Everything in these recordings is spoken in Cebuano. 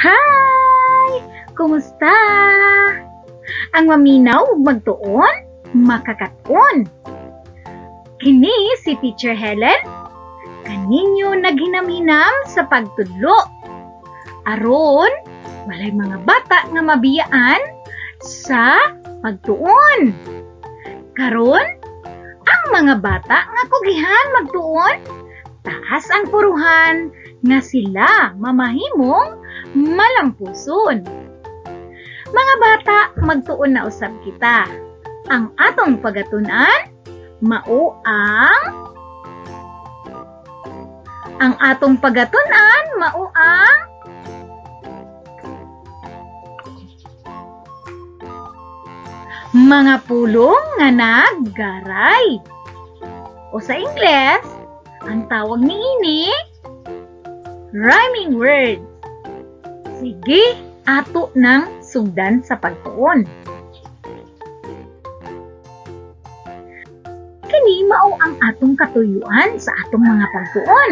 Hi! Kumusta? Ang maminaw ug magtuon, makakaton. Kini si Teacher Helen, kaninyo naghinamhinam sa pagtudlo. Aron, walay mga bata nga mabiyaan sa pagtuon. Karon, ang mga bata nga kugihan magtuon, taas ang puruhan nga sila mamahimong malampuson. Mga bata, magtuon na usab kita. Ang atong pagatun-an, mao ang atong pagatun-an mao ang mga pulong nga naggaray. O sa Ingles, ang tawag niini, rhyming words. Sige, ato nang sugdan sa pagtuon. Kini mao ang atong katuyuan sa atong mga pagtuon.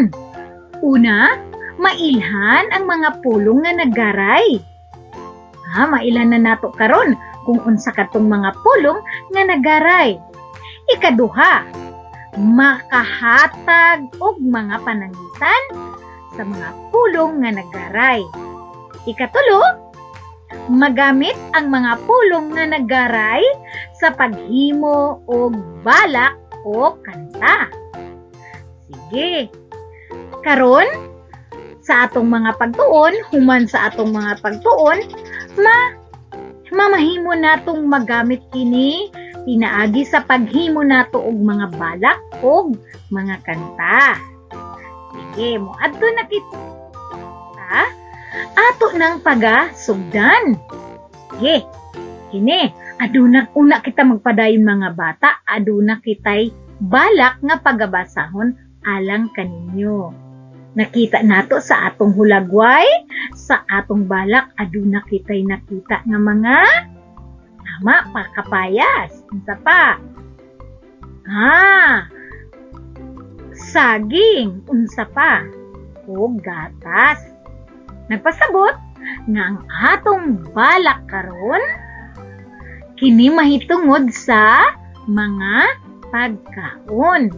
Una, mailhan ang mga pulong nga naggaray. Ha, mailhan na nato karon kung unsa katong mga pulong nga nagaray. Ikaduha, makahatag og mga panangitan sa mga pulong nga nagaray. Ikatulo, magamit ang mga pulong nga nagaray sa paghimo og balak o kanta. Sige. Karon, sa atong mga pagtuon, human sa atong mga pagtuon, mamahimo natong magamit kini pinaagi sa paghimo nato og mga balak og mga kanta. Sige, moadto na kita ato nang pagasugdan. Sige, kini aduna una kita magpadayon, mga bata, aduna kitay balak nga pagabasahon alang kaninyo. Nakita nato sa atong hulagway, sa atong balak, aduna kitay nakita nga mga tama pa kapayas. Unsa pa? Ah, saging, unsa pa? O gatas. Nagpasabot nga ang atong balak karon kini mahitungod sa mga pagkaon.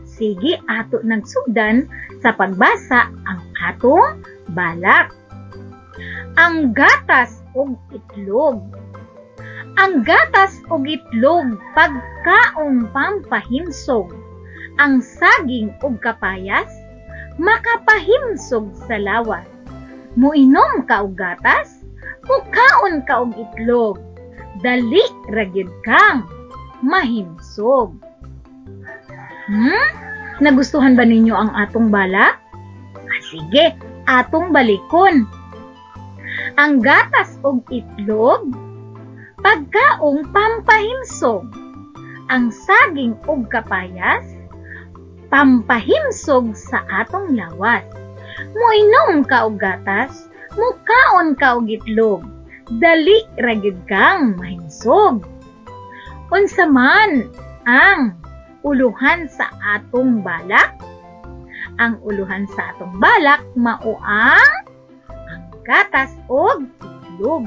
Sige, ato nagsugdan sa pagbasa ang atong balak. Ang gatas ug itlog. Ang gatas ug itlog pagkaong pampahimsog. Ang saging ug kapayas makapahimsog sa lawas. Muinom ka og gatas, mukaon ka og itlog. Dali ra gyud kang mahimsog. Nagustuhan ba ninyo ang atong balak? Ah, sige, atong balikon. Ang gatas og itlog, pagkaong pampahimsog. Ang saging og kapayas, pampahimsog sa atong lawas. Moinom ka og gatas, mukaon ka og itlog, dali ra gyud kang mahimsog. Unsa man ang uluhan sa atong balak? Ang uluhan sa atong balak mao ang gatas og itlog.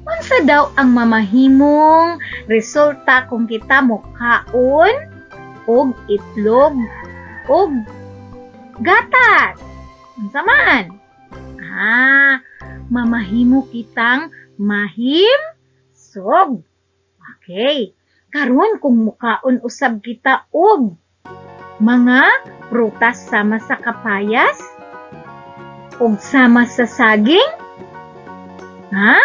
Unsa daw ang mamahimong resulta kung kita mokaon og itlog og gatas? Unsa man? Ah, mamahimo kitang mahimsog. Okay. Karon kung mukaon usab kita og mga prutas sama sa kapayas ug sama sa saging, ha?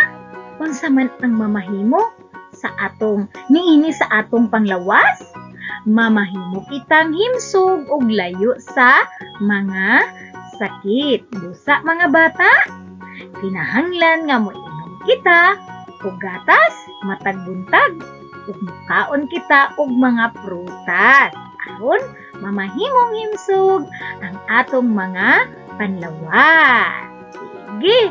Unsa man ang mamahimo sa atong niini sa atong panglawas? Mamahimo kitang himsog ug layo sa mga sakit. Busa, mga bata, kinahanglan nga moinom kita og gatas matag buntag ug mukaon kita og mga prutas aron mamahimong himsog ang atong mga panlawas. Sige.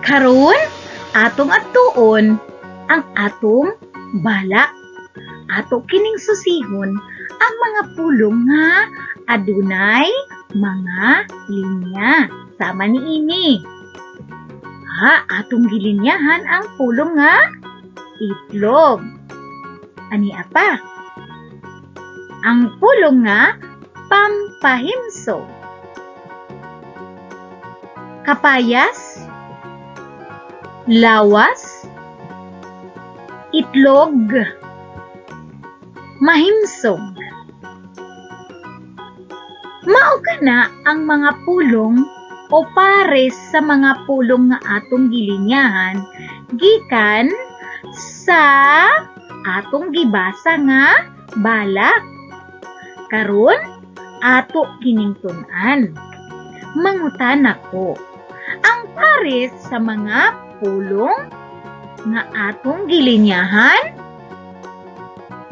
Karon atong adtuon ang atong balak. Ato kining susihon ang mga pulong nga adunay mga linya. Sama niini. Ha, atong gilinyahan ang pulong nga itlog. Ania pa? Ang pulong nga pampahimsog. Kapayas, lawas, itlog, mahimsog. Mao kana ang mga pulong o pares sa mga pulong nga atong gilinyahan gikan sa atong gibasa nga balak. Karon, ato kining tun-an. Mangutana ko, ang pares sa mga pulong nga atong gilinyahan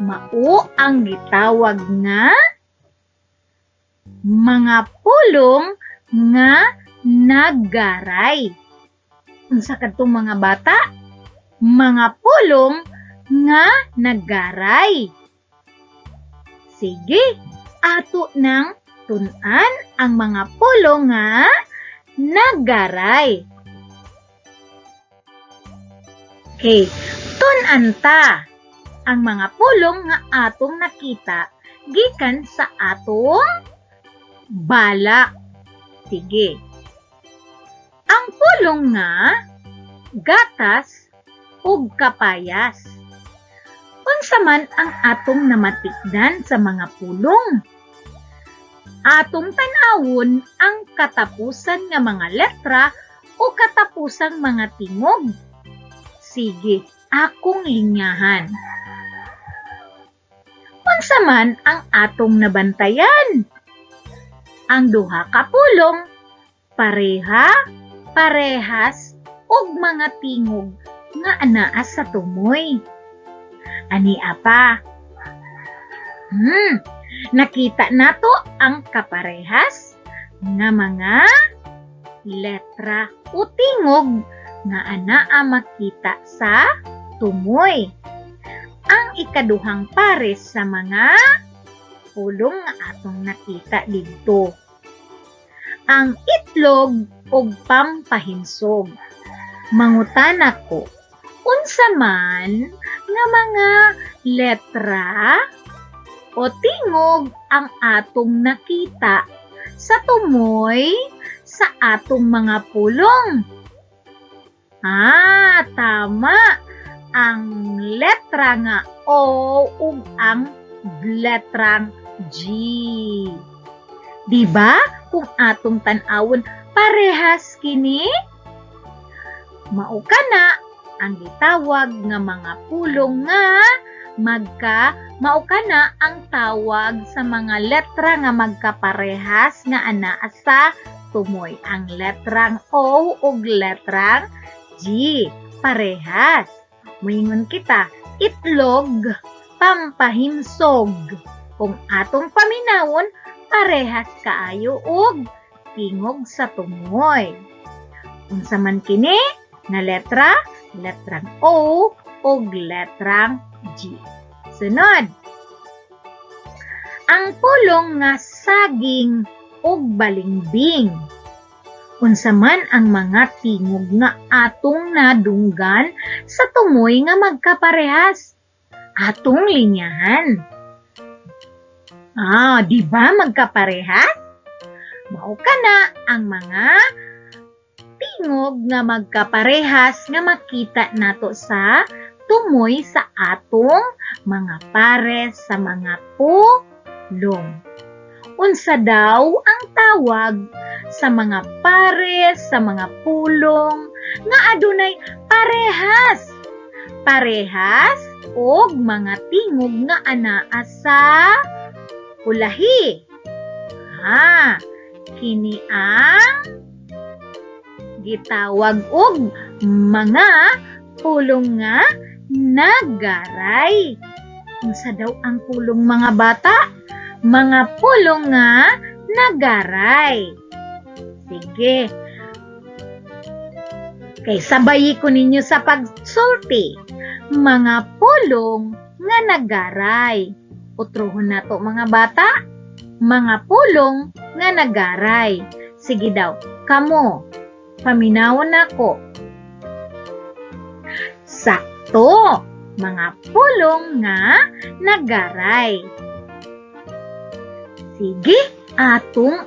mao ang gitawag nga mga pulong nga naggaray. Unsa kadtong, mga bata? Mga pulong nga naggaray. Sige, ato nang tun-an ang mga pulong nga naggaray. Okay, tun-an ta ang mga pulong nga atong nakita gikan sa atong balak. Sige. Ang pulong nga gatas ug kapayas. Unsa man ang atong namatikdan sa mga pulong? Atong tan-awon ang katapusan nga mga letra o katapusang mga tingog. Sige, akong linyahan. Unsa man ang atong nabantayan? Ang duha ka pulong pareha, parehas ug mga tingog nga anaa sa tumoy. Ania pa? Nakita nato ang kaparehas nga mga letra o tingog nga anaa makita sa tumoy. Ang ikaduhang pares sa mga pulong nga atong nakita didto. Ang itlog ug pampahimsog. Mangutana ko, unsa man nga mga letra o tingog ang atong nakita sa tumoy sa atong mga pulong? Ah, tama. Ang letra nga O ug ang letrang G. Di ba? Kung atong tan-awon, parehas kini. Mao kana ang gitawag nga mga pulong nga magka mao kana ang tawag sa mga letra nga magkaparehas nga anaa sa tumoy. Ang letrang O ug letrang G parehas. Moingon kita, itlog, pampahimsog. Kung atong paminawon, parehas kaayo og tingog sa tumoy. Unsa man kini nga letra? Letrang O ug letrang G. Sunod. Ang pulong nga saging ug balingbing. Unsa man ang mga tingog nga atong nadunggan sa tumoy nga magkaparehas? Atong linyahan. Ah, di ba magkaparehas? Mao kana ang mga tingog nga magkaparehas nga makita nato sa tumoy sa atong mga pares sa mga pulong. Unsa daw ang tawag sa mga pares sa mga pulong nga adunay parehas? Parehas og mga tingog nga anaa sa ulahi. Ha, kini ang gitawag og mga pulong nga nagaray. Unsa daw ang pulong, mga bata? Mga pulong nga nagaray. Sige. Kay sabayi ko ninyo sa pagsulti. Mga pulong nga nagaray. Utrohon nato, mga bata. Mga pulong nga nagaray. Sige daw, kamo, paminawon nako. Sakto, mga pulong nga nagaray. Sige, atong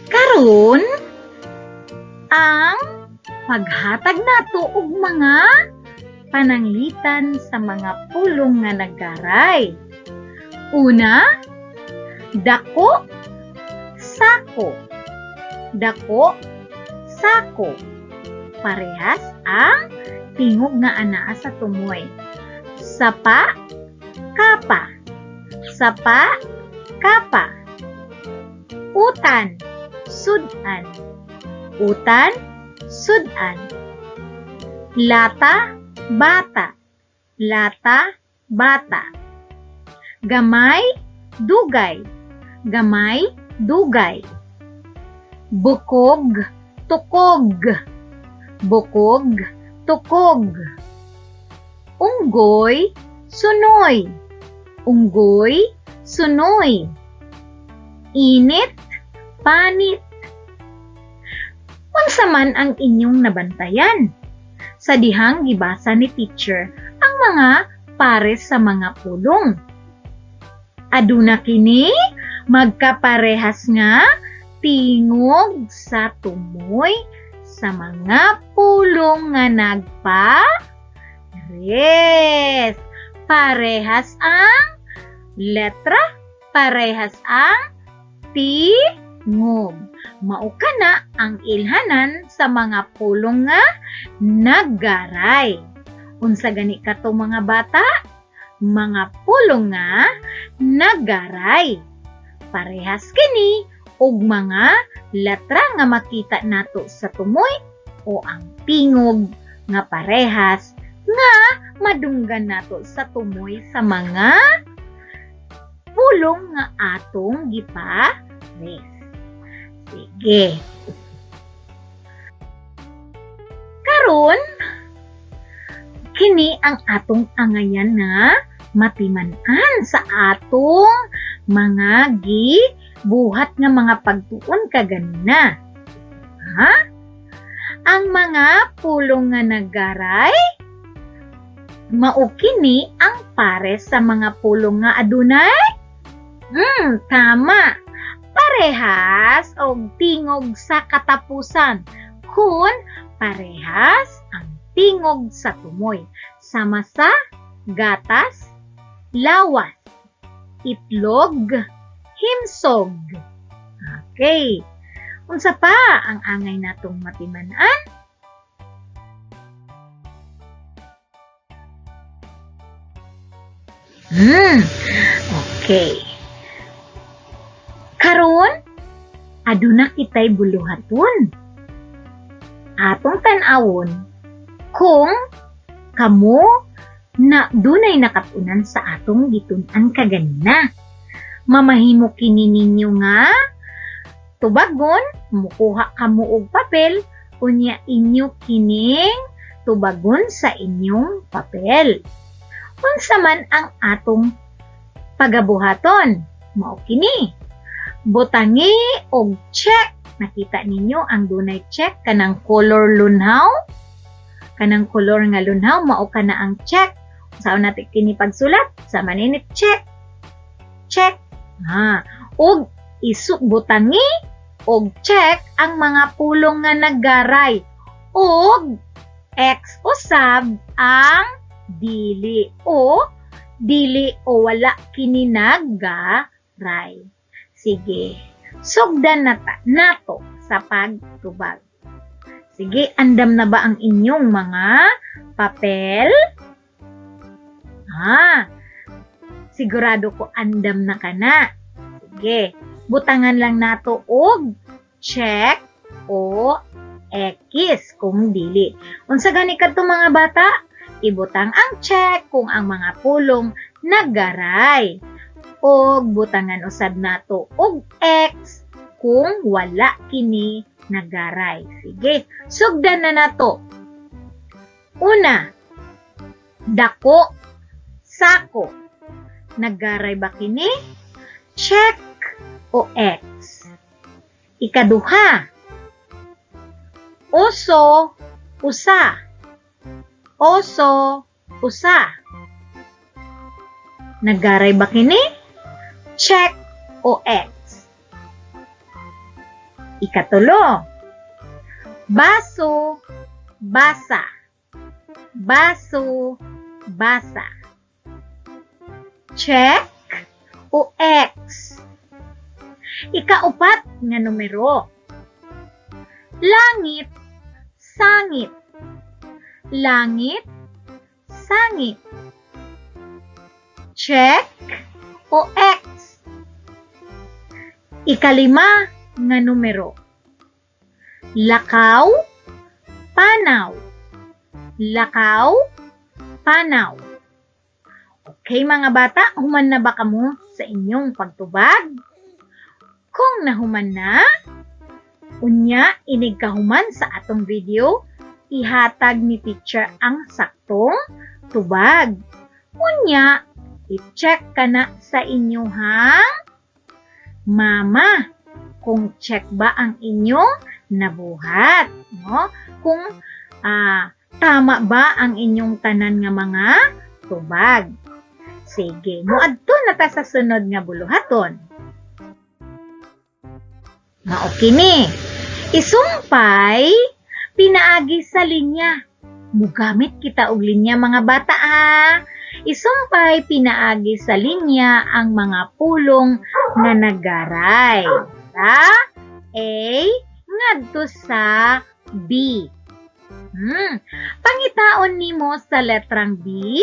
karon ang paghatag nato og mga pananglitan sa mga pulong nga nagaray. Una, dako, sako. Dako, sako. Parehas ang tingog nga anaa sa tumoy. Sapa, kapa. Sapa, kapa. Utan, sudan. Utan, sudan. Lata, bata. Lata, bata. Gamay, dugay. Gamay, dugay. Bukog, tukog. Bukog, tukog. Unggoy, sunoy. Unggoy, sunoy. Init, panit. Unsa man ang inyong nabantayan? Sa dihang gibasa ni teacher ang mga pares sa mga pulong. Aduna kini magkaparehas nga tingog sa tumoy sa mga pulong nga nagpa Yes! Parehas ang letra, parehas ang tingog. Mao kana ang ilhanan sa mga pulong nga naggaray. Unsa gani kato, mga bata? Mga pulong nga naggaray. Parehas kini og mga letra nga makita nato sa tumoy o ang tingog nga parehas nga madunggan nato sa tumoy sa mga pulong nga atong gipares. Sige. Karon, kini ang atong angayan nga matiman-an sa atong mga gibuhat nga mga pagtuon kaganina. Ha? Ang mga pulong nga naggaray, mao kini ang pares sa mga pulong nga adunay? Tama. Parehas og tingog sa katapusan kun parehas ang tingog sa tumoy. Sama sa gatas, lawas, itlog, himsog. Okay. Unsa pa ang angay natong matiman-an? Okay. Karon, aduna kitay buluhaton. Atong tan-awon kung kamo na dunay nakatunan sa atong gitun-an kaganina. Mamahimo kini ninyo nga tubagon, mukuha kamo og papel, unya inyo kining tubagon sa inyong papel. Unsa man ang atong pagabuhaton? Mao kini. Butangi og check. Nakita ninyo ang dunay check kanang color lunhaw? Kanang color nga lunhaw mao kana ang check. Saon natin kini pagsulat? Sa maninit check. Check. Ha. Og butangi og check ang mga pulong nga naggaray og X usab ang dili o dili o wala kini naggaray. Sige, sugdan na nato sa pagtubag. Sige, andam na ba ang inyong mga papel? Ha, sigurado ko andam na ka na. Sige, butangan lang nato og check o X kung dili. Unsa gani kadto, mga bata? Ibutang ang check kung ang mga pulong naggaray. Og butangan usab nato og X kung wala kini nagaray. Sige, sugdan na nato. Una, dako, sako. Naggaray ba kini? Check. o X? Ikaduha, oso, usa. Oso, usa. Nagaray ba kini? Check o X? Ikatulo, baso, basa. Baso, basa. Check o X? Ikaupat nga numero, langit, sangit. Langit, sangit. Check o X? Ikalima nga numero, lakaw, panaw. Lakaw, panaw. Okay, mga bata, human na ba kamo sa inyong pagtubag? Kung nahuman na, unya inig kahuman sa atong video, ihatag ni teacher ang saktong tubag. Unya, i-check ka na sa inyong mama kung check ba ang inyong nabuhat, no? Kung tama ba ang inyong tanan nga mga tubag. Sige, moadto na ta sa sunod nga buluhaton. Mao kini. Isumpay pinaagi sa linya. Mugamit kita og linya, mga bata, ha. Isumpay pinaagi sa linya ang mga pulong nga nagaray sa A ngadto sa B. Pangitaon nimo sa letrang B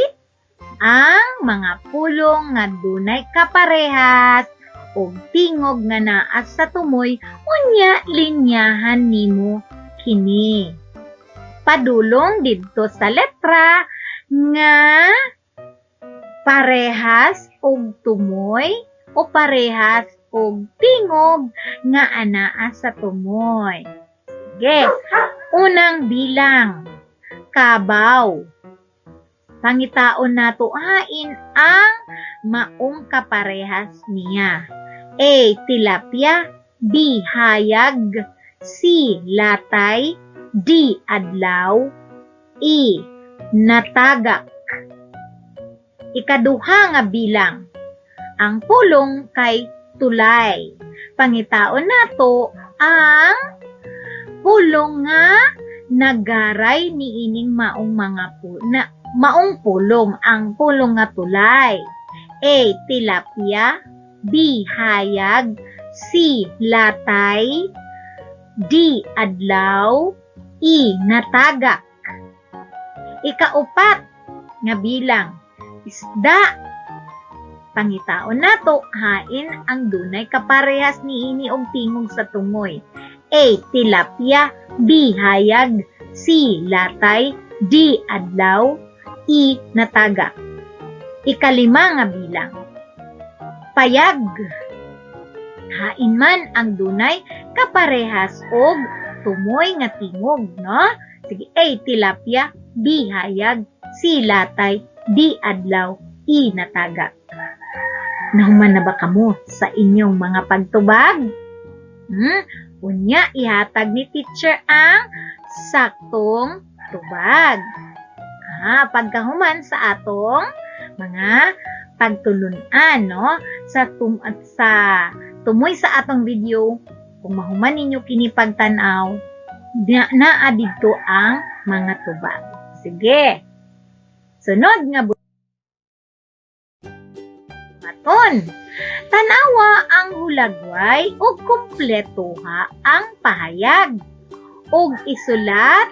ang mga pulong nga dunay kaparehas og tingog nga naa sa tumoy, unya linyahan nimo kini. Padulong didto sa letra nga parehas og tumoy o parehas og tingog nga anaa sa tumoy. Sige. Unang bilang, kabaw. Pangitaon nato hain ang maong kaparehas niya. A. Tilapia. B. Hayag. C. Latay. D. Adlaw. E. Natagak. Ikaduha nga bilang, ang pulong kay tulay. Pangitaon nato ang pulong nga nagaray niining maong mga pu na maong pulong, ang pulong nga tulay. A. Tilapia. B. Hayag. C. Latay. D. Adlaw. E. Natagak. Ikaupat nga bilang, isda. Pangitaon nato hain ang dunay kaparehas niini og tingog sa tumoy. A. Tilapia. B. Hayag. C. Latay. D. Adlaw. E. Natagak. Ikalima nga bilang, payag. Hain man ang dunay kaparehas og tumoy nga tingog, no? Sige, A. Tilapia. B. Hayag. C. Latay. D. Adlaw. E. Natagak. Nahuman na ba kamo sa inyong mga pagtubag? Unya, ihatag ni teacher ang saktong tubag. Pagkahuman sa atong mga pagtulunan, no? At sa tumoy sa atong video, kung mahuman ninyo kini pagtan-aw, naa didto ang mga tubag. Sige. Sunod nga buhaton. Tanawa ang hulagway ug kumpletuha ang pahayag. Ug isulat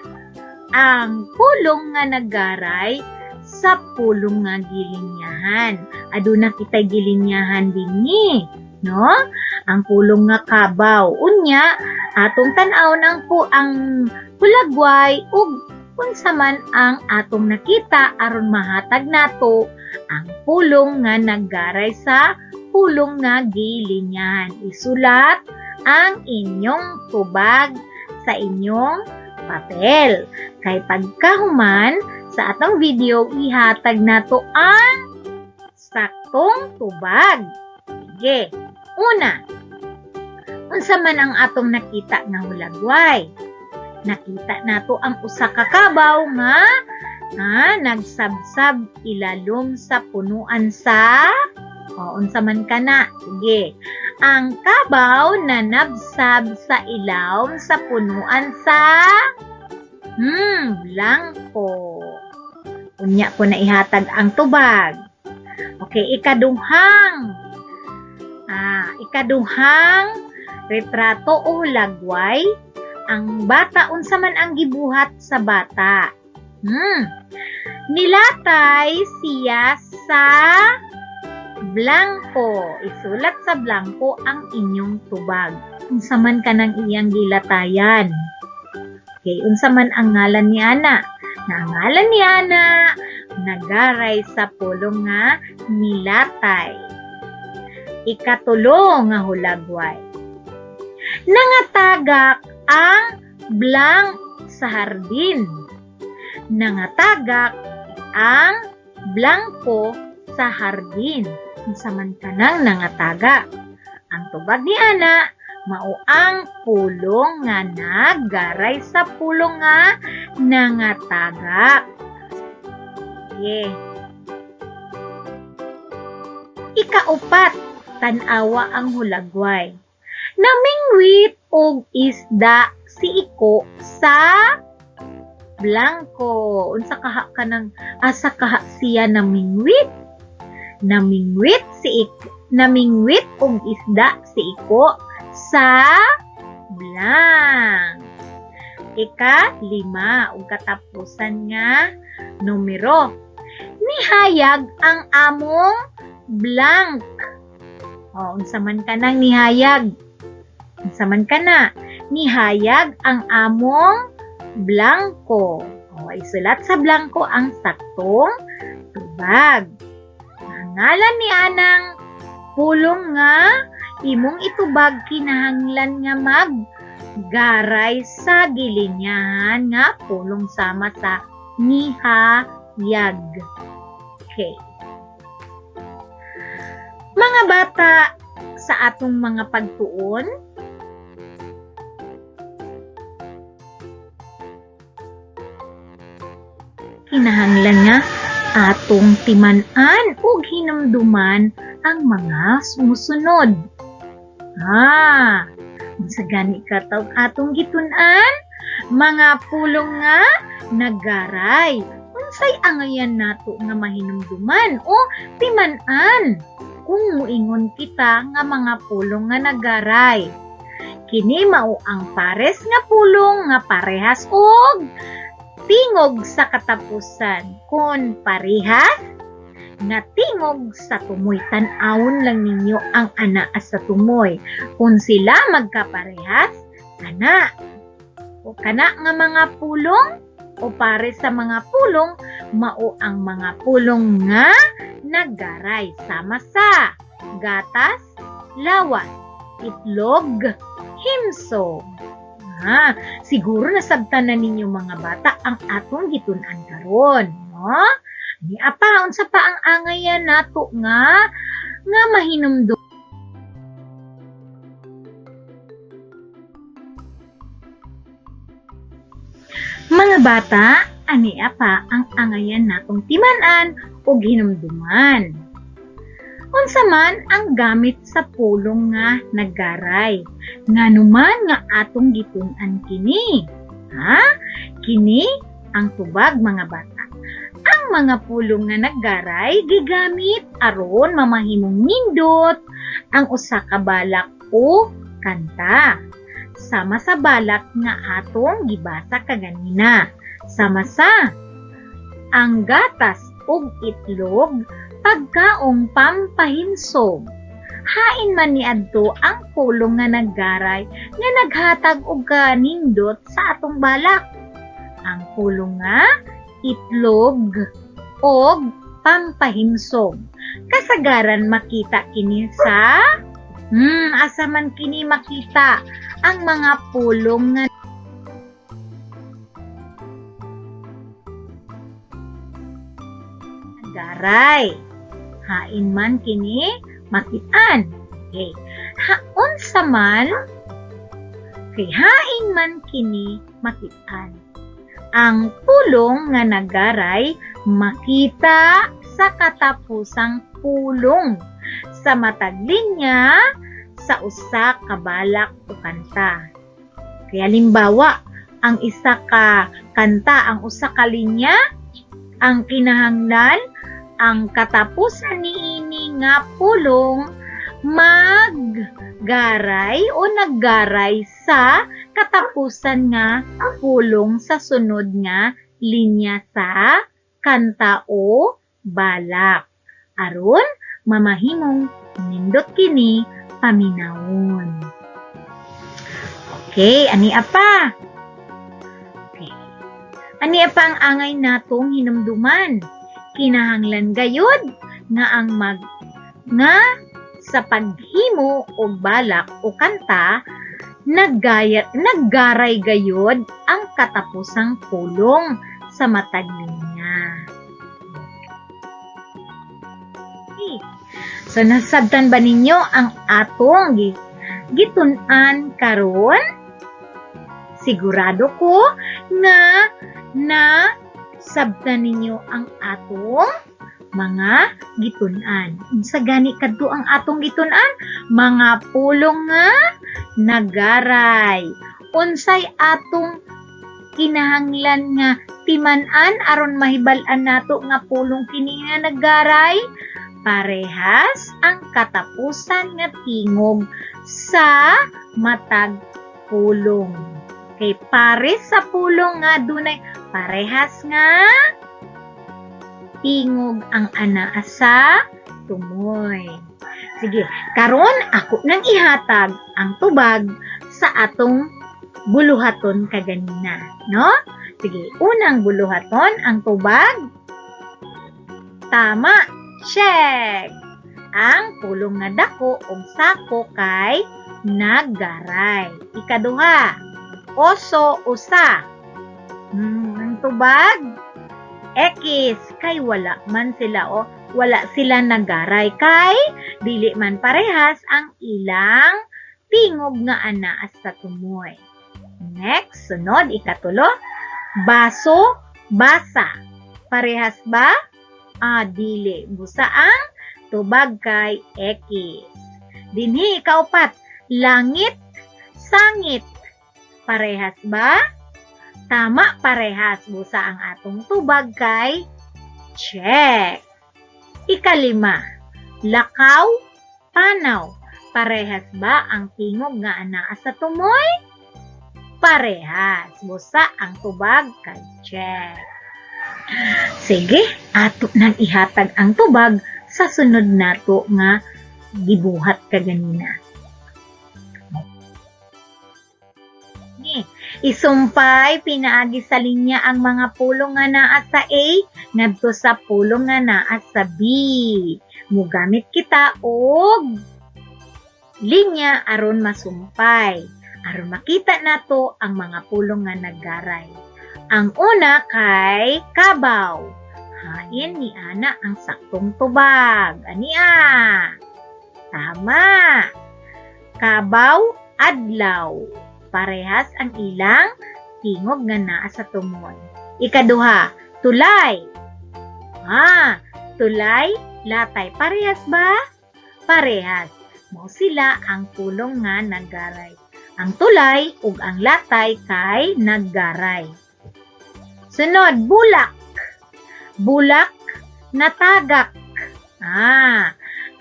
ang pulong nga nagaray sa pulong nga gilinyahan. Aduna kitay gilinyahan dinhi, no? Ang pulong nga kabaw. Unya, atong tan-aw ng po ang hulagway ug unsa man ang atong nakita aron mahatag nato ang pulong nga naggaray sa pulong nga gilinyahan. Isulat ang inyong tubag sa inyong papel. Kay pagkahuman sa atong video, ihatag nato ang saktong tubag. Sige. Una, Unsa man ang atong nakita nga hulagway? Nakita nato ang usa ka kabaw nga nagsabsab ilalom sa punuan sa o unsa man kana? Sige. Ang kabaw nanabsab sa ilawom sa punuan sa blanko. Unya ko na ihatag ang tubag. Okay, ikaduhang retrato o hulagway, ang bata, unsa man ang gibuhat sa bata? Nilatay siya sa blanko. Isulat sa blanko ang inyong tubag. Unsa man kanang iyang gilatayan? Okay, unsa man ang ngalan ni ana? Na ang ngalan ni ana nagaray sa pulong nga "nilatay". Ikatulo nga hulagway. Nangatagak ang blank sa hardin. Nangatagak ang blanko sa hardin. Unsa man kanang nangatagak? Ang tubag ni ana mao ang pulong nga naggaray sa pulong nga "nangatagak". Yeah. Ikaupat, tan-awa ang hulagway. Namingwit og isda si Iko sa blanko. Unsa kaha kanang asa kaha siya namingwit? Namingwit si Iko, namingwit og isda si Iko sa blank. Ika-lima ug katapusan nga numero. Nihayag ang among blank. O, unsa man kanang nihayag? Unsa man kana? Nihayag ang among blanko. O, isulat sa blanko ang saktong tubag. Ang ngalan ni anang pulong nga imong itubag kinahanglan nga maggaray sa gilinyahan nga pulong sama sa "nihayag". Okay. Mga bata, sa atong mga pagtuon, kinahanglan nga atong timan-an ug hinumduman ang mga sumusunod. Unsa gani katawag atong gitun-an? Mga pulong nga naggaray. Unsay angayan nato nga mahinumduman o timan-an kung muingon kita nga mga pulong nga naggaray? Kini mao ang pares nga pulong nga parehas og tingog sa katapusan. Kung parehas nga tingog sa tumoy, tan-awon lang ninyo ang anaa sa tumoy. Kung sila magkaparehas, kana o kana nga mga pulong o pare sa mga pulong mao ang mga pulong nga naggaray, sama sa gatas, lawas, itlog, himsog. Siguro nasabtan na ninyo, mga bata, ang atong gitun-an karon, no? Ni apa, unsa pa ang angayan nato nga mahinumdum? Mga bata, ania pa ang angayan natong timan-an ug hinumduman? Unsa man ang gamit sa pulong nga naggaray? Nganuman nga atong gitun-an kini? Ha? Kini ang tubag, mga bata. Ang mga pulong nga naggaray gigamit aron mamahimong nindot ang usa ka balak o kanta. Sama sa balak nga atong gibasa kaganina. Sama sa "Ang gatas ug itlog, pagkaong pampahimsog". Hain man niadto ang pulong nga naggaray nga naghatag og kanindot sa atong balak? Ang pulong nga "itlog" og "pampahimsog". Kasagaran makita kini sa asa man kini makita ang mga pulong nga naggaray? Hain man kini makitaan? Okay. Haunsa man Kay hain man kini makit-an. Ang pulong nga nagaray makita sa katapusang pulong sa matag linya sa usa ka balak o kanta. Kaya halimbawa, ang isa ka kanta, ang usa ka linya, ang kinahanglan, ang katapusan niini nga pulong maggaray o naggaray sa katapusan nga pulong sa sunod nga linya sa kanta o balak. Aron mamahimong nindot kini paminawon. Okay, ani pa? Okay. Ani pa ang angay natong hinumduman? Kinahanglan gayud nga ang mag nga sa paghimo og balak o kanta naggaray gayud ang katapusang pulong sa matag linya. Okay. So nasabtan ba ninyo ang atong gitun-an karon? Sigurado ko nga na sabtan ninyo ang atong mga gitun-an. Unsa gani kadto ang atong gitun-an? Mga pulong nga nagaray. Unsay atong kinahanglan nga timan-an aron mahibal-an nato nga pulong kini nga naggaray? Parehas ang katapusan nga tingog sa matag pulong. Kay pares sa pulong nga dunay parehas nga tingog ang anaa sa tumoy. Sige, karon ako nang ihatag ang tubag sa atong buluhaton kaganina, no? Sige, unang buluhaton ang tubag. Tama, check. Ang pulong nga dako og sako kay naggaray. Ikaduha, oso usa. Ang tubag X kay wala man sila o wala sila nagaray kay dili man parehas ang ilang tingog nga anaa sa tumoy. Next, sunod, ikatulo, baso, basa. Parehas ba? Ah, dili. Busa ang tubag kay X. Dinhi, ikaupat, langit, sangit. Parehas ba? Tama, parehas. Busa ang atong tubag kay check. Ikalima, lakaw, panaw. Parehas ba ang tingog nga anaa sa tumoy? Parehas. Busa ang tubag kay check. Sige, ato nang ihatag ang tubag sa sunod nato nga gibuhat kaganina. Sige. Isumpay pinaagi sa linya ang mga pulong nga naa sa A ngadto sa pulong nga naa sa B. Mugamit kita og linya aron masumpay, aron makita nato ang mga pulong nga naggaray. Ang una kay kabaw. Hain ni ana ang saktong tubag? Ania. Tama. Kabaw, adlaw. Parehas ang ilang tingog nga naa sa tumoy. Ikaduha, tulay. Tulay, latay. Parehas ba? Parehas. Mao sila ang pulong nga naggaray. Ang tulay ug ang latay kay naggaray. Sunod, bulak. Bulak, natagak.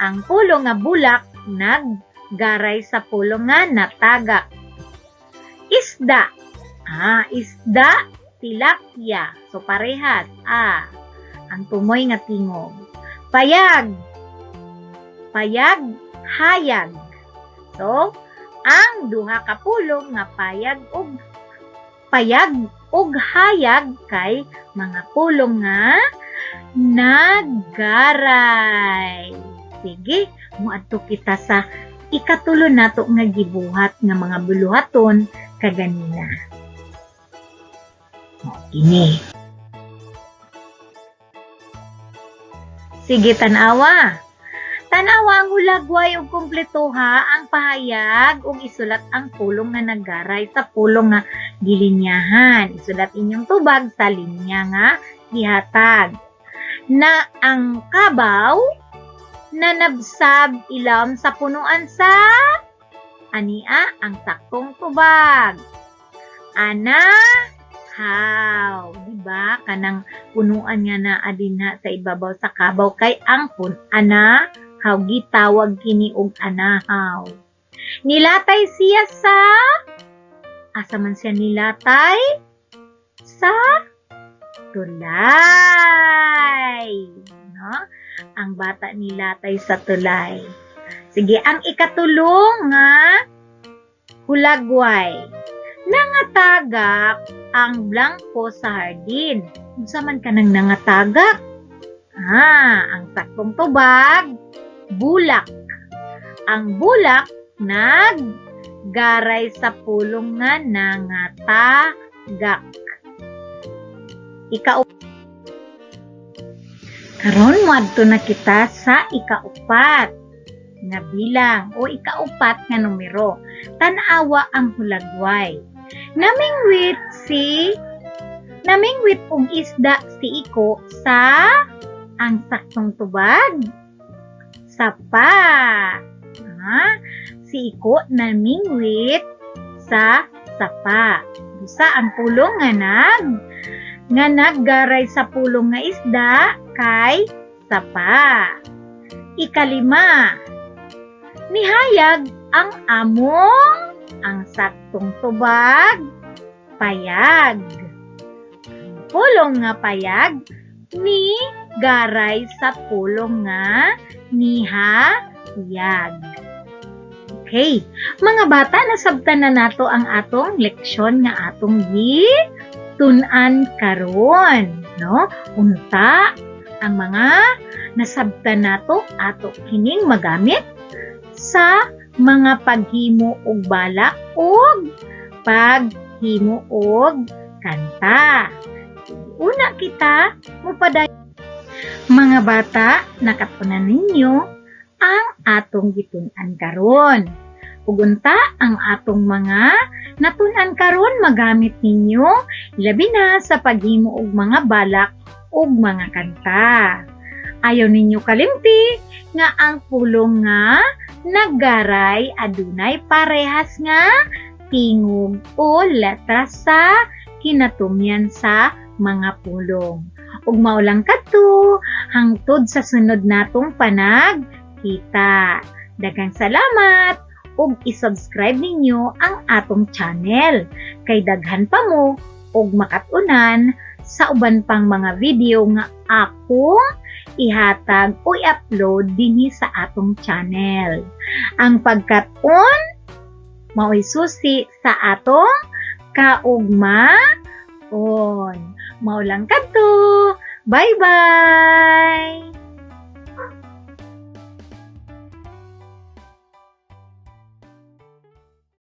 Ang pulong nga bulak naggaray sa pulong nga natagak. Isda. Isda, tilapia. So parehas. Ang tumoy nga tingog. Payag. Payag, hayag. So, ang duha ka pulong nga payag ug hayag kay mga pulong nga naggaray. Sige, moadto kita sa ikatulo nato nga gibuhat nga mga buluhaton kaganina. Kini. Sige, tan-awa. Tanawa ang hulagway ug kumpletuha ang pahayag ug isulat ang pulong nga naggaray sa pulong nga gilinyahan. Isulat inyong tubag sa linya nga gihatag. Na ang kabaw nanabsab ilawom sa punuan sa ania ang saktong tubag. Ana how, di ba? Kanang punuan nga naa dinha sa ibabaw sa kabaw kay ang pun ana how, gitawag kini og anahaw. Nilatay siya sa, asa man siya nilatay? Sa tulay. No? Ang bata nilatay sa tulay. Sige, ang ikatulong nga hulagway. Nangatagak ang blanko sa hardin. Unsa man kanang nangatagak? Ah, ang saktong tubag, bulak. Ang bulak naggaray sa pulong nga nangatagak. Ika Karon moadto na kita sa ikaupat nga bilang o ikaupat nga numero. Tan-awa ang hulagway. Namingwit og isda si Iko sa, ang saktong tubag, sapa. Ha? Si Iko namingwit sa sapa. Busa ang pulong nga naggaray sa pulong nga isda kay sapa. Ikalima, nihayag ang among, ang saktong tubag, payag. Ang pulong nga payag ni garay sa pulong nga nihayag. Okay, mga bata, nasabtan na nato ang atong leksyon nga atong gi-tun-an karon, no? Unta ang mga nasabtan nato, ato kining magamit sa mga paghimo og balak ug paghimo og kanta. Una kita mopaday. Mga bata, nakatunan ninyo ang atong gitun-an karon. Ug unta ang atong mga natun-an karon magamit ninyo labi na sa paghimo og mga balak ug mga kanta. Ayaw ninyo kalimti nga ang pulong nga naggaray adunay parehas nga tingog o letra sa kinatumyan sa mga pulong. Ug mao lang kadto, hangtod sa sunod natong panagkita. Daghang salamat ug i-subscribe ninyo ang atong channel kay daghan pa mo og makat-unan sa uban pang mga video nga akong ihatag o i-upload dinhi sa atong channel. Ang pagkat-on mao'y susi sa atong kaugmaon. Mao lang kadto. Bye-bye!